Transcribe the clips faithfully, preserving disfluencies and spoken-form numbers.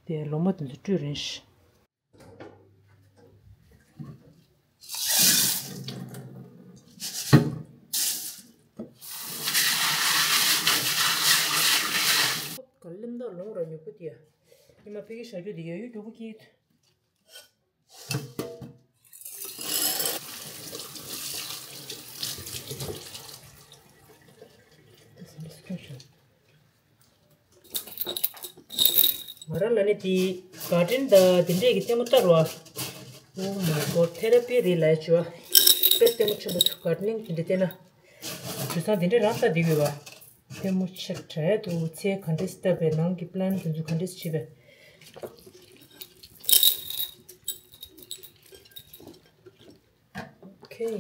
དེ་ལོ་མ་དེ་ཚོ་བཀྲུས་རན་ཤག་ག་ལེམ་ད་ལོང་ར་ཉོ་པོ་དེ་ཡ། ཉི་མ་ཕ་གི་ཞག་རྒྱུ་དེ་ཡ་ཡོད་རྒྱུ་པོ་སྐྱིད། ང་རང་ལ་ནི་དེ་གར་ཌེན་དང་དེ་འདྲས་ཀྱི་ལྟད་མོ་ལྟ་རུ་བ། Oh my god, therapy རེད་ལ་བྱུ་བ། དཔེ་ལྟད་མོ་ཆེན་པོ་འདུག་གར་ཌེ་ནིང་དེ་འདྲས་བལྟས་ན། དུས་སང་དེ་འདྲས་རང་ལྟ་བསྡད་ཡོད་བ། ལྟད་མོ་ཆེ་དྲགས་འདུག་ཚེ་ག་འདྲས་བཏབ་པའི་ནང་གི་པི་ལན་དེ་ཚོ་ག་འདྲས་བྱེད་པའི། Okay.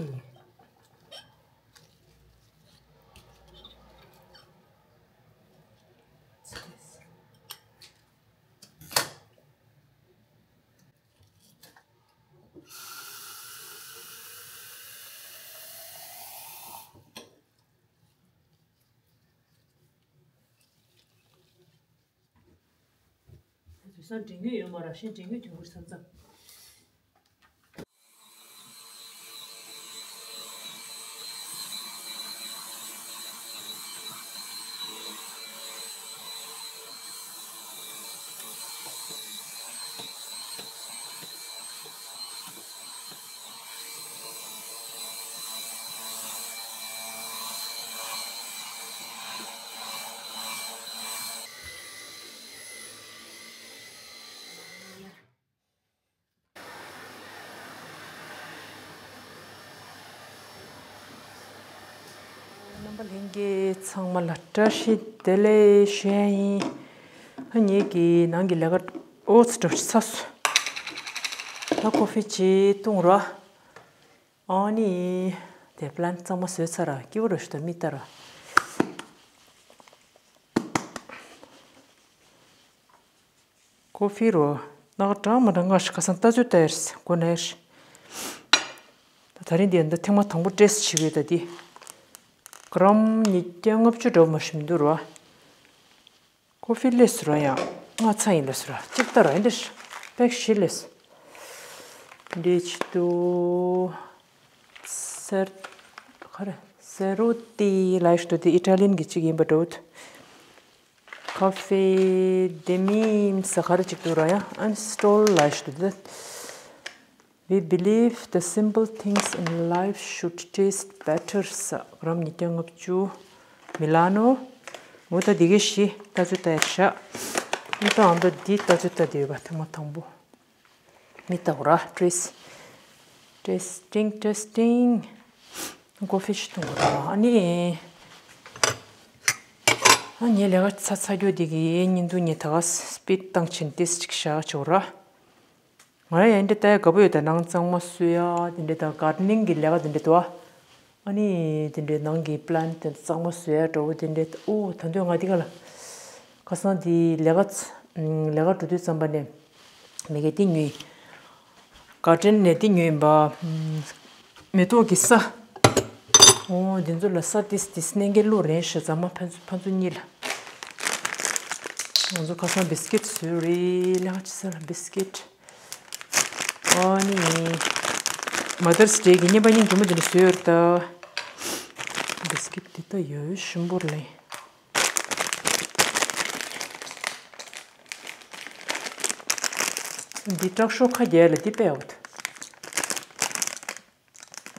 དུས་སང་འདྲེ་དངུལ་ཡོད་མ་ར་ཤི་འདྲེ་དངུལ་དུས་འགོར་ས་མཚམས། རྣམ་པ་ལྷན་རྒྱས་ཚང་མ་ལ་བཀྲ་ཤིས་བདེ་ལེགས་ཞུ་ཡ་ཡིན། ཨ་ངེད་ཀྱི་ནང་གི་ལས་ཀ་ཨོ་ཙི་འགྲོ་ཚར་སོང་། ད་ཀོ་ཧྥི་ཅིག་བཏུང་ར། ཨ་ནི། དེ་པི་ལན་གཙང་མ་བཟོས་ཚར་ར་སྐྱིད་པོ་ར་ཞུ་ད་མི་ལྟ་ར། ཀོ་ཧྥི་རོ། ནག་འདྲ་མ་འདྲ་ང་ཞིག་ཁ་སང་ལྟ་ཚོད་ལྟ་ཡར་སྒོ་ནས། ད་ད་རིང་འདི་འདི་ཐེངས་མ་དང་པོ་ཊེ་སི་ཊི་བྱེད་ཀྱི་ཡོད་ད་འདི། གྲམ་ཉིས་བརྒྱ་ལྔ་བཅུ་འགྲོ་མ་ཞིག་མི་འདུག་རོ། ཀོ་ཧྥི་ལས་སུ་ར་ཡང་ང་ཚ་ཡིན་ལ་སུ་ར་གཅིག་ལྟ་ར་ཡིན་འདྲ་ཤག་པེག་བཞི་ལས་སུ། འདི་ཆེད་དུ། སེར། ག་རེ། སེ་རོ་ཏི་ལ་ཞིག་ཏུ་དེ་ཨི་ཊ་ལི་ཡན་གྱི་གཅིག་ཡིན་པ་འདྲ་བོ། ཀ་ཧྥེ་དེ་མིན་ས་ག་རེ་གཅིག་ཏུ་ར་ཡང་ཨན་སི་ཊོལ་ལ་ཞིག་ཏུ་དེ། We believe the simple things in life should taste better ས་གྲམ་ཉིས་བརྒྱ་ལྔ་བཅུ། མི་ལ་ནོ། འོ་ད་འདི་གའི་བཞི་ལྟ་ཚོད་ལྟ་ཡར་ཤག་ཨ་ད་ཨ་མདོ་འདི་ལྟ་ཚོད་ལྟ་དེ་ཡོད་པ་ཐེངས་མ་དང་པོ། མི་ལྟ་གོ་ར་ཊེ་སི་ཊི། ཊེ་སི་ཊིང་ཊེ་སི་ཊིང་། ཀོ་ཧྥི་ཞིག་འཐུང་དགོས་ར། ཨ་ནི། ཨ་ངའི་ལས་ཀ་ཚ་ཚ་རྒྱུ་དེ་གི་ཉིན་དུ་ཉི་ད་ག་སི་པིཌ་བཏང་ཕྱིན་ཏེ་ཅིག་བཞག་ཆོག་ར། ང་ཡང་འདི་ལྟ་ཡ་དགའ་པོ་ཡོད་ད། ནང་གཙང་མ་བཟོ་ཡ་དེ་འདྲ་ད་གར་ཌེ་ནིང་གི་ལས་ཀ་དེ་འདྲ་འདུག་ཨ། ཨ་ནི་དེ་འདྲའི་ནང་གི་པི་ལན་དེ་གཙང་མ་བཟོ་ཡ་འདྲ་བོ་དེ་འདྲའི་ཨོ་ད་དུང་ང་འདི་ག་ལ། ཁ་སང་དེ་ལས་ཀ་ཚ་ལས་ཀ་འགྲོ་དུས་ཙམ་པ་ནས་མི་གེ་དེ་ཉོས། གར་ཌེན་ནས་དེ་ཉོས་ཡིན་པ། མེ་ཏོག་གི་ས། ཨོ་འདི་ཚོ་ལ་ས་ཏིས་ཏིས་གནས་འགན་བླུགས་རན་ཤག་ཚང་མ་ཕན་ཚུན་ཕན་ཚུན་གཉིས་ལ། ང་ཚོ་ཁ་སང་བི་སི་ཀིཊ་བཟོས་རེད། ལས་ཀ་བྱེད་ས་ལ་བི་སི་ཀིཊ། ཨ་ནི། མ་དར་སི་ཌེ་གི་བརྙན་པ་སྙིང་རྗེ་མོ་འདི་འདྲ་བཟོས་ཡོད་རེད་ད། བི་སི་ཀིཊ་འདི་ད་ཡོད་ཞིམ་པོ་རེད། འདི་དྲག་ཤོས་ཁ་རྒྱག་ལ་འདི་དཔེ་ཡག་པོ་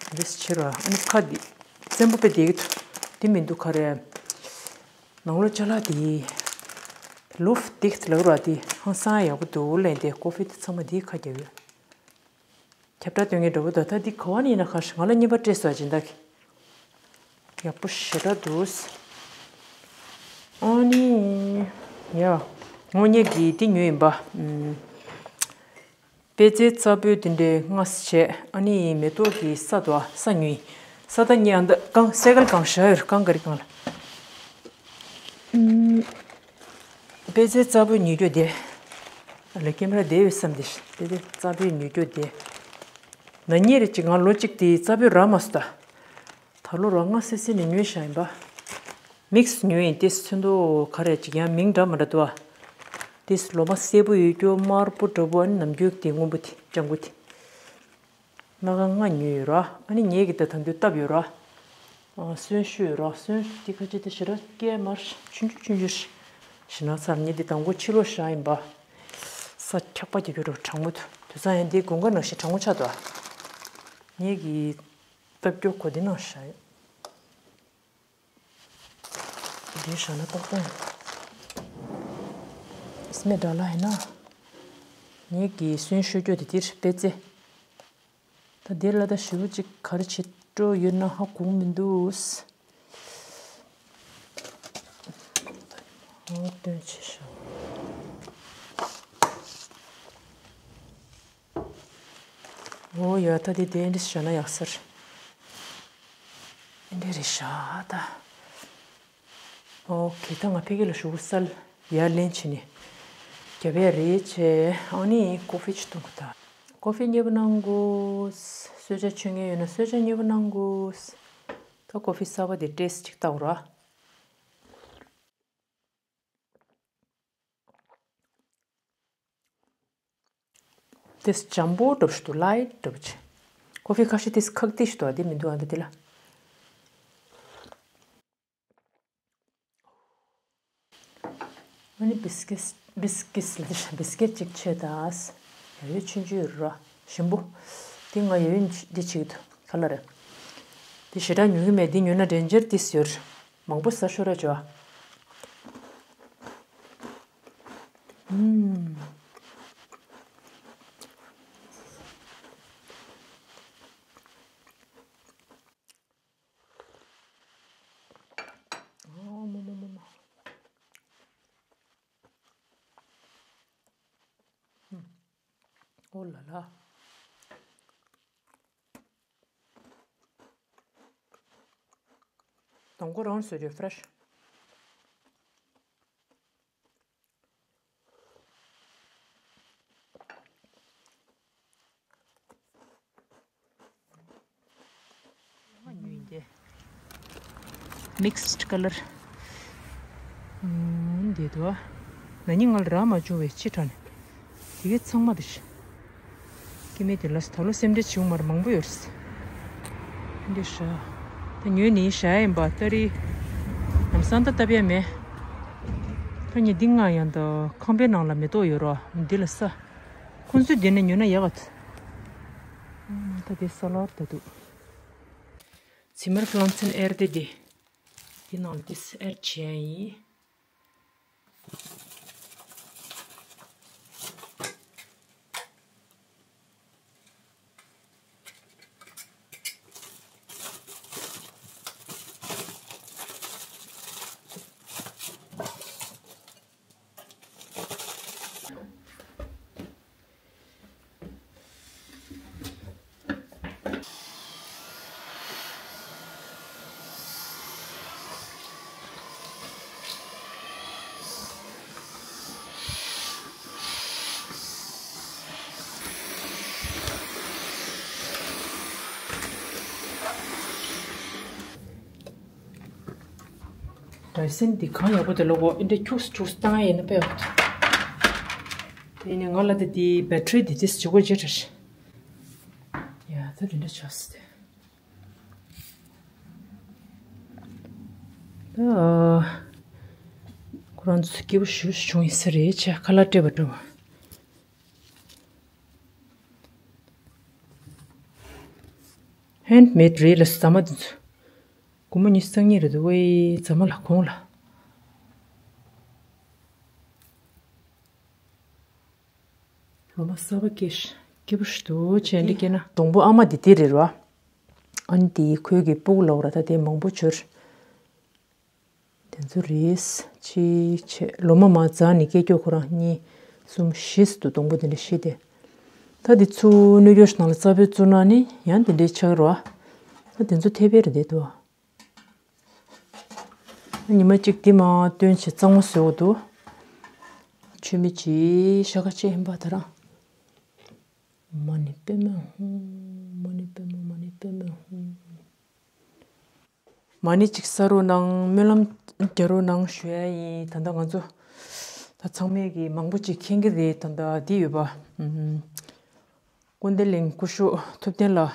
འདུག་འདི་ཕྱི་རུ་ཨ་ནི་ཁ་འདི་བཙན་པོ་དཔེ་བསྡད་ཀྱི་འདུག་འདི་མི་འདུག་ག་རེ། ནང་ལོགས་ཅ་ལག་དེ། ལུཕ་ཏིག་ལབ་ར་དེ་ཧང་སང་ཡག་པོ་འདུག་ལན་དེ་ཀོ་ཧྥི་དེ་ཚང་མ་དེའི་ཁ་རྒྱག་ཡོད། ཁྱབ་བསྒྲགས་སྟོན་མཁན་འདྲ་པོ་ད་ལྟ་འདི་ག་བ་ནས་ཡིན་ན་ག་ཞིག་ང་ལ་རྙིང་པ་སྤྲད་སོ་སྦྱིན་བདག་གིས། ཡག་པོ་ཞེ་དྲག་འདུག་ཨ་ནི། ཡ། དངོས་གནས་ཀྱི་འདི་ཉོས་ཡིན་པ། ཨུམ། པད་ཚལ་རྩ་སྦོས་དེ་འདྲའི་ལྔ་བྱས། ཨ་ནི་མེ་ཏོག་གི་ས་དོ་ས་ཉོས་ཡིན། ས་ད་ཉེ་ཨ་འདི་གང་སེ་གལ་གང་བཞག་ཡོད་རེད། གང་ག་རེ་གང་ལ། ཨུམ། པད་ཚལ་རྩ་སྦོས་ཉོས་རྒྱུ་དེ། ལ་ཀེམ་ར་དེ་ཡོད་བསམ་དེ། པད་ཚལ་རྩ་སྦོས་ཉོས་རྒྱུ་དེ། ན་ཉེ་རེ་ཅིག་ང་ལོ་གཅིག་དེ་རྩ་སྦོས་རག་མ་སོང་ད། ད་ལོ་ར་ལྔ་སེ་སེ་ནས་ཉོས་བཞག་ཡིན་པ། མིག་སི་ཉོས་ཡིན་ཏེ་ཚོན་མདོག་ག་རེ་ཅིག་ཡང་མིང་འདྲ་མ་འདྲ་འདུག་ཨ། དེས་ལོ་མ་སེར་པོ་ཡོད་རྒྱུ་དམར་པོ་འདྲ་པོ། ཨ་ནི་ནམ་རྒྱུན་དེ་སྔོན་པོ་དེ་ལྗང་གུ་དེ། སྣ་ཁ་ལྔ་ཉོས་ཡོད་ར། ཨ་ནི་ངེད་ཀྱི་ད་ད་དུང་སྟབས་ཡོད་ར། ཨ། སོན་ཤུ་ཡོད་ར། སོན་ཤུ་དེ་ཁ་ཅིག་དེ་ཞེ་དྲག་སྐྱེས་མར་ཆུང་ཆུང་ཆུང་ཆུང་ཞིག་ན་ཚར། ངེད་དེ་དང་པོ་ཕྱི་ལོགས་བཞག་ཡིན་པ། ས་འཁྱག་པ་རྒྱག་རྒྱུ་འདྲ་པོ་གྲང་མོ་འདུག་དེང་སང་ཡང་དེ་དགུན་ཁ་ནང་བཞིན་གྲང་མོ་ཆགས་འདུག་ངེད་ཀྱི་སྟབས་སྐྱོ་གོ་དེ་ནང་བཞག་ཡོད། འདི་བཞག་ན་ཏག་ཏག་ཡིན། སྨན་འདྲ་ལ་ཡིན་ན། ངེད་ཀྱི་སོན་ཤུ་སྐྱོ་དེ་དེར་པད་ཚལ། ད་འདི་ལ་ད་ཞེ་པོ་ཅིག་ག་རེ་བྱེད་འགྲོ་ཡོད་ན་ཧ་གོ་མི་འདུག་ཨོ་སྟོན་ཆེ་ཤོག་ཨོ་ཡ། ད་དེ་དེ་འདྲ་བྱས་ན་ཡག་ས་རེད། འདི་རེད་ཤག་ད། ཨོ་ཁེ། ད་ང་ཕ་གི་ལ་ཞུ་གུ་སལ་ཡར་ལེན་བྱས་ནས་རྒྱབ་ཡ་རེད་བྱས། ཨ་ནི་ཀོ་ཧྥི་ཅིག་འཐུང་གི་ད། ཀོ་ཧྥི་མཉེས་པོ་གནང་དགོས། གསོལ་ཇ་མཆོད་མཁན་ཡོད་ན་གསོལ་ཇ་མཉེས་པོ་གནང་དགོས། ད་ཀོ་ཧྥི་གསར་པ་དེ་ཏེས་ཅིག་བལྟ་དགོས་ར། ཏེས་འཇམ་པོ་འདྲ་པོ་ཞིག་འདུག་ལའིཊ་འདྲ་པོ་ཅིག་ཀོ་ཧྥི་ཁ་ཤས་ཏེས་ཁག་ཏིག་ཞིག་འདུག་ཨ། དེ་མི་འདུག་ཨ། འདི་དེ་ལ། ཨ་ནི་བིས་ཀིཊ། བིས་ཀིཊ་ལ། བིས་ཀིཊ་ཅིག་མཆོད་ད། ཡ་ཡོ་ཆུང་ཆུང་ཡོད་ར། ཞིམ་པོ། འདི་ང་ཡ་ཡོ་འདི་བྱེད་ཀྱི་འདུག་ག་ལ་རེད། འདི་ཞེ་དྲག་ཉོ་གི་མེད། འདི་ཉོས་ན་ཌེན་ཇར་ཏིས་ཡོད་རེད། མང་པོ་ཟ་ཤོར་ར་བྱོས། ཨུམ། ཨོ་མོ་མོ་མོ་མོ། ཨུམ། ཨོ་ལ་ལ། དང་པོ་རང་བཟོས་རྒྱུ་ཕེ་རེཤ། མིག་སི་ཀ་ལར། ཨུམ། འདི་དུ། ན་ནིང་ང་ལ་རག་མ་བྱུང་བའི་ཕྱི་དྲ་ནས། དེ་གའི་ཚང་མ་དེ་ཤི། སྐྱེ་དམན་དེ་ལ་ད་ལོ་སེམས་ཁྲལ་བྱུང་མར་མང་པོ་ཡོད་རེད། འདི་ཤ། ད་ཉོས་ནི་ཤ་ཡིན་པ། ད་རེས་ལམ་སང་ད་བཏབ་ཡ་མེད། ད་ངས་འདི་ང་ཡང་ད་ཁང་པའི་ནང་ལ་མེ་ཏོག་ཡོད་ར། འདི་ལ་ས། ཁོང་ཚོས་འདི་ནས་ཉོས་ན་ཡག་ག། ད་དེ་ས་ལར་ད་འདུག་ཚིམ་མར་ཕ་ལང་ཚན་ཨེར་དེ་དེ། འདི་ནང་དེ་ཨེར་བྱས་ཡིན། ཌའི་སན་འདི་གང་ཡག་པོ་དེ་ལོ་གོ། ཨིན་དྲ་ཁྱུགས་ཁྱུགས་བཏང་ཡ་ཡིན་ན་དཔེ་ཡག་པོ་འདུག་དེ་ནས་ང་ལ་དེ་དེའི་བེ་ཊི་རི་དེ་དེ་ཇི་གོ་ཇེ་ཊར། ཡ་ད་དེ་འདྲ་ཆགས་སོང་སྟེ། ད་ཁོ་རང་ཚོ་སྐྱིད་པོ་ཞེ་པོ་བྱུང་ཡིན་ས་རེད། ཆ་ཁ་ལག་སྤྲད་པ་འདྲ་བ། ཧེན་མེད་རེད་ལ། ཟ་མ་དེ་ཚོ། སྒོར་མོ་ཉི་ཤུ་རྩ་གཉིས་རེད་འདུག་ཝེ། ཟ་མ་ལ་གོང་ལ། ལོ་མ་གསར་པ་སྐྱེས་ཤག་སྐྱིད་པོ་ཞིག་འདུག་བྱས་འདི་སྐྱེས་ན། སྡོང་པོ་ཨ་མ་དེ་དེ་རེད་ར། ཨ་ནི་དེ་ཁོའི་གི་སྤུ་གུ་ལ་འོ་ར། ད་དེ་མང་པོ་བྱོས། དེ་ཚོ་རེད། ཅིག་བྱས། ལོ་མ་མ་འཛག་ནས་སྐྱེས་སྐྱོ་ཁོ་རང་གཉིས་གསུམ་བཞི་ཟེར་འདུག་སྡོང་པོ་དེ་འདྲ་བཞི་དེ། ད་དེ་ཚོ་སྣོད་སྐྱོར་ནང་ལ་རྩ་བོད་བཙུགས་ན་ནི་ཡང་དེ་འདྲའི་ཆགས་རོ། ད་དེ་ཚོ་ཐེ་བེ་རེད་འདུག་ཉི་མ་གཅིག་འདི་མ་སྟོན་བྱས་གཙང་མ་བཟོས་འོ་འདུག་མཆོད་མེ་ཅིག་ཤ་ཁ་ཆེ་ཧེམ་པ་ད་རང་། མ་ཎི་པདྨེ་ཧཱུྃ། མ་ཎི་པདྨེ། མ་ཎི་པདྨེ་ཧཱུྃ། མ་ཎི་གཅིག་བསགས་རོགས་གནང་། སྨོན་ལམ་རྒྱག་རོགས་གནང་ཞུ་ཡ་ཡིན། ད་ལྟ་ང་ཚོ། ཚང་མས་ཀྱི་མང་པོ་ཅིག་མཁྱེན་གྱི་རེད། ད་ལྟ་འདི་ཡོད་པ། ཨུམ། ཀུན་བདེ་གླིང་སྐུ་ཞབས་ཐུབ་བསྟན་ལགས།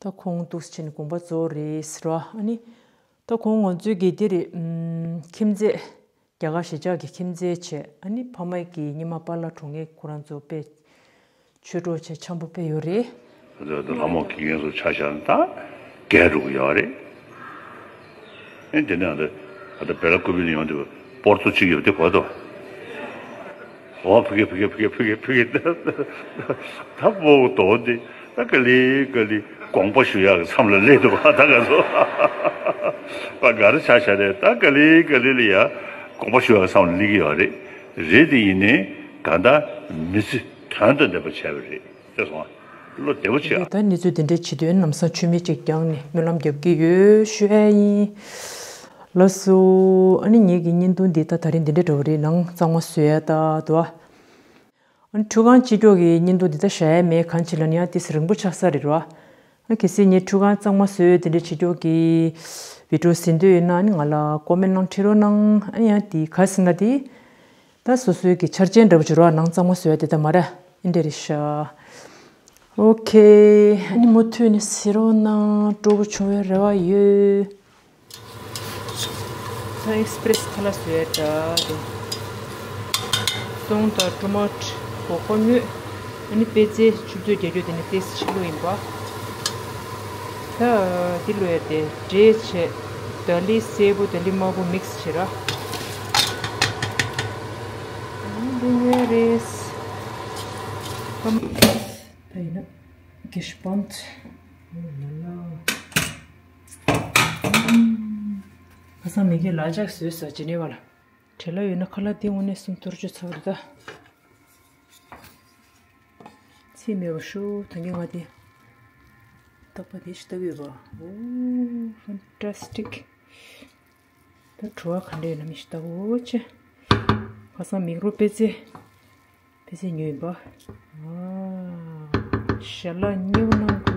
ད་ཁོང་འདུག་སེ་བྱས་ནས་དགོངས་པ་རྫོགས་རེད་ཟེར་བ། ཨ་ནི་ད་ཁོང་ང་ཚོའི་གི་འདི་རེད། ཨུམ། ཁྱིམ་མཚེས། རྒྱ་གར་གཞིས་ཆགས་ཀྱི་ཁྱིམ་མཚེས་བྱས། ཨ་ནི་ཕ་མ་གི་སྙེ་མ་པཱ་ལགས་འགྲོ་མཁན། ཁོ་རང་ཚོ་དཔེ་ཆོས་གྲོགས་བྱས་འཆམ་པོ་དཔེ་ཡོད་རེད། ལྷ་མོ་དགེ་རྒན་ཚོ་ཆ་བཞག་ན་ད་རྒས་འགྲོ་གི་ཡོད་རེད། ཨེ་དེ་ནས་ཨ་ད་ཨ་ད་བེ་ལ་ཀུ་པི་ནས་ཡོང་དུས་པོར་ཏོ་གཅིག་ཡོད་དེ་གོ་དོ། ཨོ་ཕི་གེ་ཕི་གེ་ཕི་གེ་ཕི་གེ་ཕི་གེ། ད་པོ་དོ་དེ་ད་ག་ལེ་ག་ལེ་དགོངས་པ་ཞུ་ཡག་གི་མཚམས་ལ་སླེབས་འདུག་ག་ད་ག་ཚོ། པ་ག་རེ་ཆ་བཞག་རེད། ད་ག་ལེ་ག་ལེ་ལ་ཡ་དགོངས་པ་ཞུ་ཡག་གི་མཚམས་ལ་སླེབས་ཀྱི་ཡོད་རེད། རེད་དེ་ཡིན་ནའི་གང་ལྟར་མི་ཚེ་དོན་དང་ལྡན་པ་བྱས་པ་རེད། ཅེས་སོང་། བློ་བདེ་པོ་བྱེད་ཨ། ད་གནས་ཚུལ་འདི་འདྲ་བྱེད་དུས་ལམ་སང་མཆོད་མེ་གཅིག་བརྒྱངས་ནས་སྨོན་ལམ་རྒྱབ་ཀྱི་ཡོད་ཞུ་ཡ་ཡིན། ལགས་སོ། ཨ་ནི་ངེད་ཀྱི་བརྙན་ཐུང་འདི་ད་ད་རིང་འདི་འདྲ་འདྲ་བོ་རེད། ནང་གཙང་མ་བཟོ་ཡ་ད་དུ་བ། ཨ་ནི་ཁྲུས་ཁང་སྤྱི་ཁྱོག་གི་བརྙན་ཐུང་འདི་ད་བཞག་ཡ་མེད། གང་བྱེད་ལ་ནི་ཡང་ཏིས་རིང་པོ་ཆགས་ས་རེད་ར། ཨ་གལ་སྲིད་ངས་ཁྲུས་ཁང་གཙང་མ་བཟོས་དེ་འདྲ་བྱེད་ཀྱོག་གི་བི་ཌིའོ་ཟིན་འདོད་ཡོད་ན་ཨ་ནི་ང་ལ་ཀོ་མེན་ནང་བྲིས་རོགས་གནང་། ཨ་ནི་ཡང་དེ་ག་ཟིན་ན་དེ་ད་སོ་སོའི་གི་འཆར་ཅན་འདྲ་པོ་བྱེད་རོགས། ནང་གཙང་མ་བཟོས་དེ་ད་མ་ར་ཨིན་འདྲ་རེད་ཤག་ཨོ་ཁེ། ཨ་ནི་མུ་མཐུད་ནས་ཟེར་རོགས་གནང་། སྤྲོ་པོ་བྱུང་བའི་རེ་བ་ཡོད། ད་ཨེག་སི་པི་རེ་སི་ཁ་ལག་བཟོས་ཡ་འདྲ་དེ། སོང་དང་ཊོ་མ་ཊོ་སྒོག་པ་སྨྱོས། ཨ་ནི་པད་ཚལ་ཆུ་ཚོད་བརྒྱད་ཅུ་དེ་ནི་ཏེས་ཕྱི་ལོགས་ཡིན་པ། ད་འདི་ལོས་ཡ་དེ་འབྲས་བྱས། ད་ལི་སེར་པོ་ད་ལི་དམར་པོ་མིག་སི་བྱེད་ར། ཨ་ནི་འདི་ཉོས་རེད། ད་ཡིན་ན་གེ་ཤ་པན། ཁ་སང་མི་གི་ལ་ལྕགས་བཟོས་ས་ཇི་ནེ་ཝ་ལ། བྲེལ་བ་ཡོད་ན་ཁ་ལག་འདི་དངོས་གནས་སུམ་ཐོར་བཅུ་ཚར་རེད་ད། ཚིག་མེད་པ་ཤོག་ད་གིན་ང་དེ་རྟག་པ་དེ་ཞིག་ལྟ་གི་ཡོད་པ། ཨོ་ཕན་ཊ་སི་ཊིག་ད་བྲོ་བ་ག་འདྲ་ཡོད་ན་མི་ཞིག་ལྟ་གོ་ཆེ། ཁ་སང་མིག་རོ་པད་ཚལ། པད་ཚལ་ཉོས་ཡིན་པ། ཨ། ཞལ་ལག་སྨྱུང་གནང་